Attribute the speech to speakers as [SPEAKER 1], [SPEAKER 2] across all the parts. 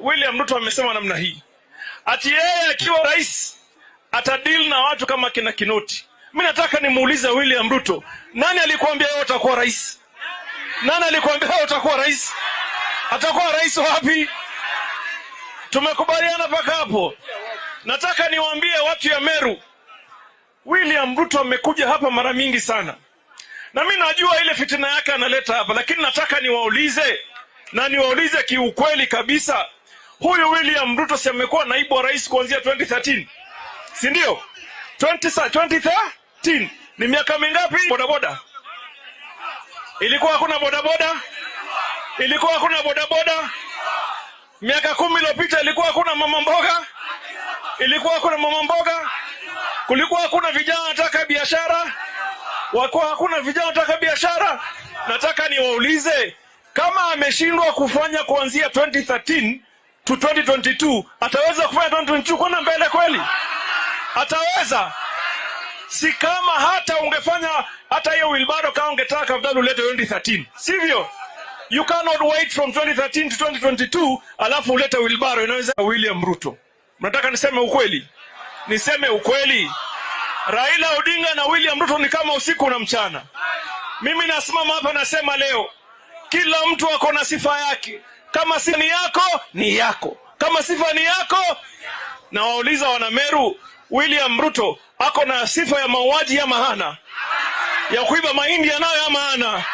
[SPEAKER 1] William Ruto amesema namna hii, ati yeye akiwa rais atadeal na watu kama kina Kinoti. Mimi nataka nimuulize William Ruto, nani alikuambia wewe utakuwa rais? Nani alikuambia wewe utakuwa rais? Atakuwa rais wapi? Tumekubaliana mpaka hapo. Nataka niwaambie watu ya Meru, William Ruto amekuja hapa mara mingi sana, na mimi najua ile fitina yake analeta hapa, lakini nataka niwaulize, na niwaulize kiukweli kabisa, huyu William Ruto si amekuwa naibu wa rais kuanzia 2013, si ndio? 2013 ni miaka mingapi? Bodaboda ilikuwa hakuna bodaboda, ilikuwa hakuna bodaboda. Miaka 10 iliyopita ilikuwa hakuna mama mboga, ilikuwa hakuna mama mboga. Kulikuwa hakuna vijana wanataka biashara, walikuwa hakuna vijana wanataka biashara. Nataka niwaulize, kama ameshindwa kufanya kuanzia 2013 to 2022, ataweza kufanya 2022 kwenda mbele kweli? Ataweza? Si kama hata ungefanya hata hiyo wheelbarrow, kama ungetaka afadhali ulete 2013, sivyo? You cannot wait from 2013 to 2022 alafu ulete wheelbarrow. Inaweza? William Ruto, mnataka niseme ukweli? Niseme ukweli, Raila Odinga na William Ruto ni kama usiku na mchana. Mimi nasimama hapa nasema leo, kila mtu ako na sifa yake. Kama sifa ni yako, ni yako. Kama sifa ni yako. Na wauliza wana Meru, William Ruto ako na sifa ya mauaji ama hana? Ya kuiba mahindi anayo ama hana?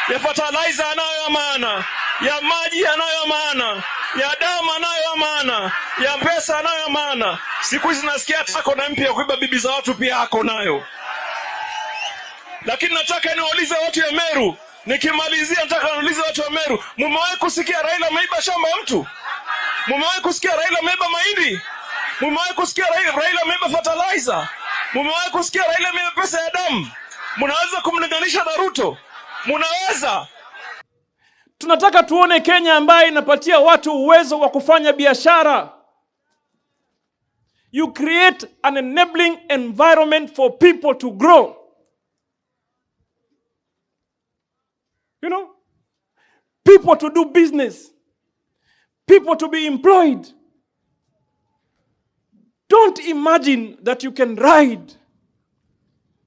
[SPEAKER 1] Ya fertilizer anayo ama hana? Ya maji anayo ama hana? Ya damu anayo ama hana? Ya pesa anayo ama hana? Siku hizi nasikia ako na mpya kuiba bibi za watu pia ako nayo. Lakini nataka niwaulize watu ya Meru, nikimalizia nataka niwaulize watu wa Meru, mumewahi kusikia Raila ameiba shamba ya mtu? Mumewahi kusikia Raila ameiba mahindi? Mumewahi kusikia Raila ameiba fertilizer? Mumewahi kusikia Raila ameiba pesa ya damu? Mnaweza kumlinganisha na Ruto? Mnaweza?
[SPEAKER 2] Tunataka tuone Kenya ambayo inapatia watu uwezo wa kufanya biashara. You create an enabling environment for people to grow. You know? People to do business. People to be employed. Don't imagine that you can ride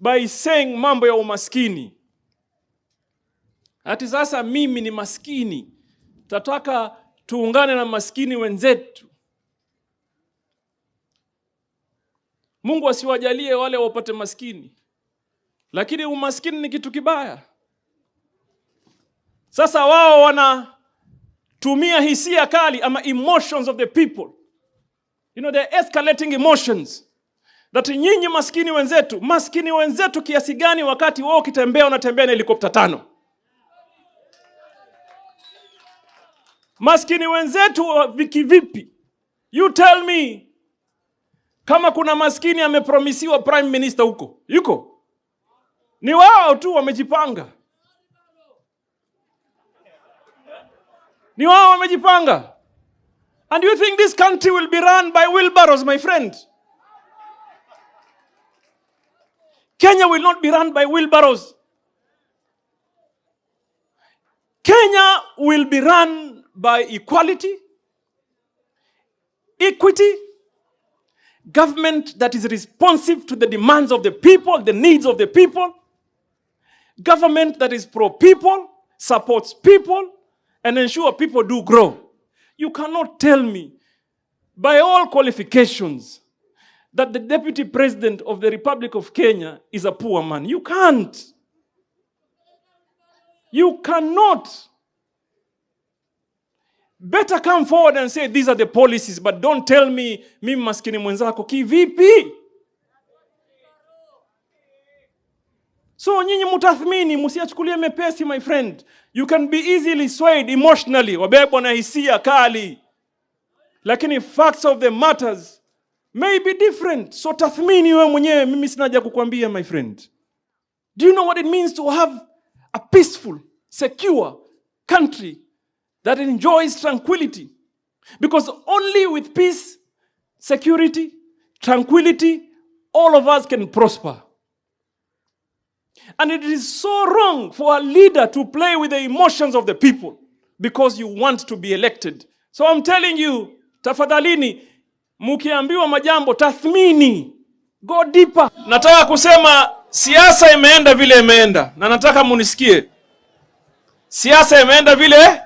[SPEAKER 2] by saying mambo ya umaskini. Ati sasa mimi ni maskini, tataka tuungane na maskini wenzetu. Mungu asiwajalie wale wapate maskini, lakini umaskini ni kitu kibaya. Sasa wao wanatumia hisia kali ama emotions of the people. You know, they're escalating emotions. That nyinyi maskini wenzetu, maskini wenzetu kiasi gani wakati wao ukitembea unatembea na helikopta 5? Maskini wenzetu vipi? You tell me, kama kuna maskini amepromisiwa prime minister huko, yuko? Ni wao tu wamejipanga. Ni wao wamejipanga. And you think this country will be run by wheelbarrows, my friend? Kenya will not be run by wheelbarrows. Kenya will be run by equality, equity, government that is responsive to the demands of the people, the needs of the people, government that is pro-people, supports people, and ensure people do grow. You cannot tell me, by all qualifications, that the deputy president of the Republic of Kenya is a poor man. You can't. You cannot. Better come forward and say these are the policies, but don't tell me, mimi maskini mwenzako kivipi? So nyinyi mutathmini, msiachukulie mepesi, my friend. You can be easily swayed emotionally, wabebwa na hisia kali. Lakini facts of the matters may be different. So tathmini wewe mwenyewe, mimi sina haja kukwambia, my friend. Do you know what it means to have a peaceful, secure country that enjoys tranquility? Because only with peace, security, tranquility, all of us can prosper. And it is so wrong for a leader to play with the emotions of the people because you want to be elected. So I'm telling you, Tafadhalini, mkiambiwa majambo tathmini, go deeper. Nataka kusema siasa imeenda vile imeenda, na nataka munisikie. Siasa imeenda vile.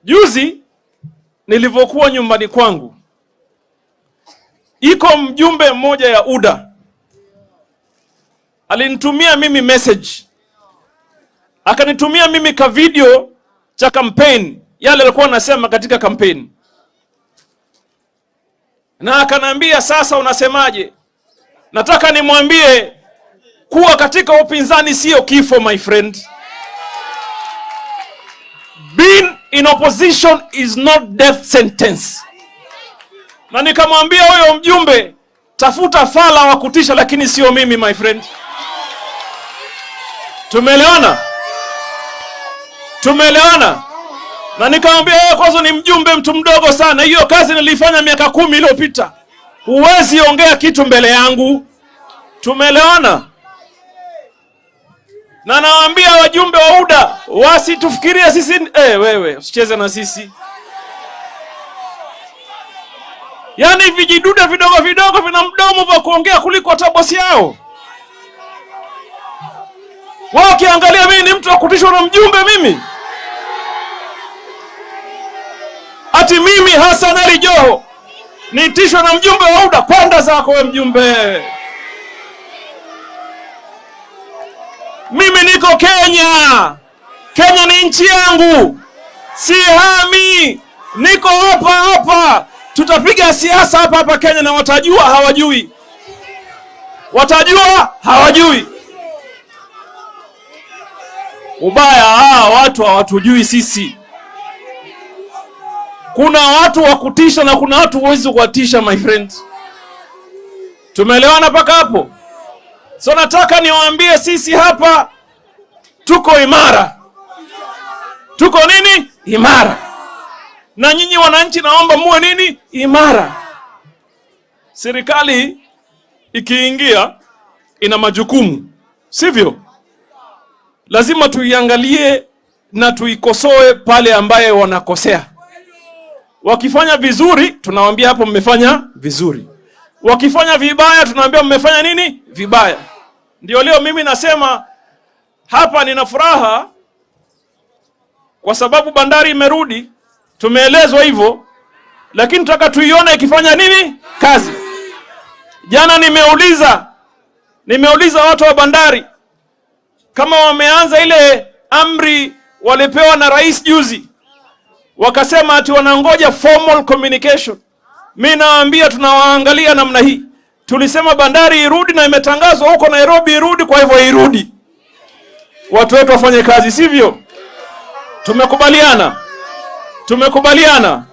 [SPEAKER 2] Juzi nilivyokuwa nyumbani kwangu, iko mjumbe mmoja ya UDA alinitumia mimi message, akanitumia mimi ka video cha campaign, yale alikuwa anasema katika campaign, na akanambia, sasa unasemaje? Nataka nimwambie kuwa katika upinzani sio kifo, my friend. Being in opposition is not death sentence. Na nikamwambia huyo mjumbe, tafuta fala wa kutisha, lakini sio mimi, my friend. Tumeelewana? Tumeelewana? Na nikamwambia wewe kwanza ni mjumbe, mtu mdogo sana. Hiyo kazi nilifanya miaka 10 iliyopita, huwezi ongea kitu mbele yangu. Tumeelewana? Na nawaambia wajumbe wa UDA wasitufikirie sisi. Wewe usicheze na sisi. Yaani vijidude vidogo vidogo vina mdomo vya kuongea kuliko hata bosi yao. Wao wakiangalia mimi ni mtu wa kutishwa na mjumbe mimi? Ati mimi Hassan Ali Joho nitishwe na mjumbe wa UDA? Kwenda zako we mjumbe. Mimi niko Kenya. Kenya ni nchi yangu, sihami, niko hapa hapa. Tutapiga siasa hapa hapa Kenya na watajua hawajui, watajua hawajui. Ubaya watu hawatujui sisi. Kuna watu wa kutisha na kuna watu huwezi kuwatisha, my friend. Tumeelewana mpaka hapo? So nataka niwaambie sisi hapa tuko imara. Tuko nini? Imara. Na nyinyi wananchi naomba muwe nini? Imara. Serikali ikiingia ina majukumu, sivyo? Lazima tuiangalie na tuikosoe pale ambaye wanakosea. Wakifanya vizuri tunawaambia hapo mmefanya vizuri. Wakifanya vibaya tunawaambia mmefanya nini? Vibaya. Ndio leo mimi nasema hapa nina furaha kwa sababu bandari imerudi, tumeelezwa hivyo, lakini tunataka tuione ikifanya nini? Kazi. Jana nimeuliza watu wa bandari kama wameanza ile amri walipewa na rais juzi, wakasema ati wanangoja formal communication. Mimi nawaambia tunawaangalia namna hii. Tulisema bandari irudi na imetangazwa huko Nairobi irudi, kwa hivyo irudi. Watu wetu wafanye kazi, sivyo? Tumekubaliana. Tumekubaliana.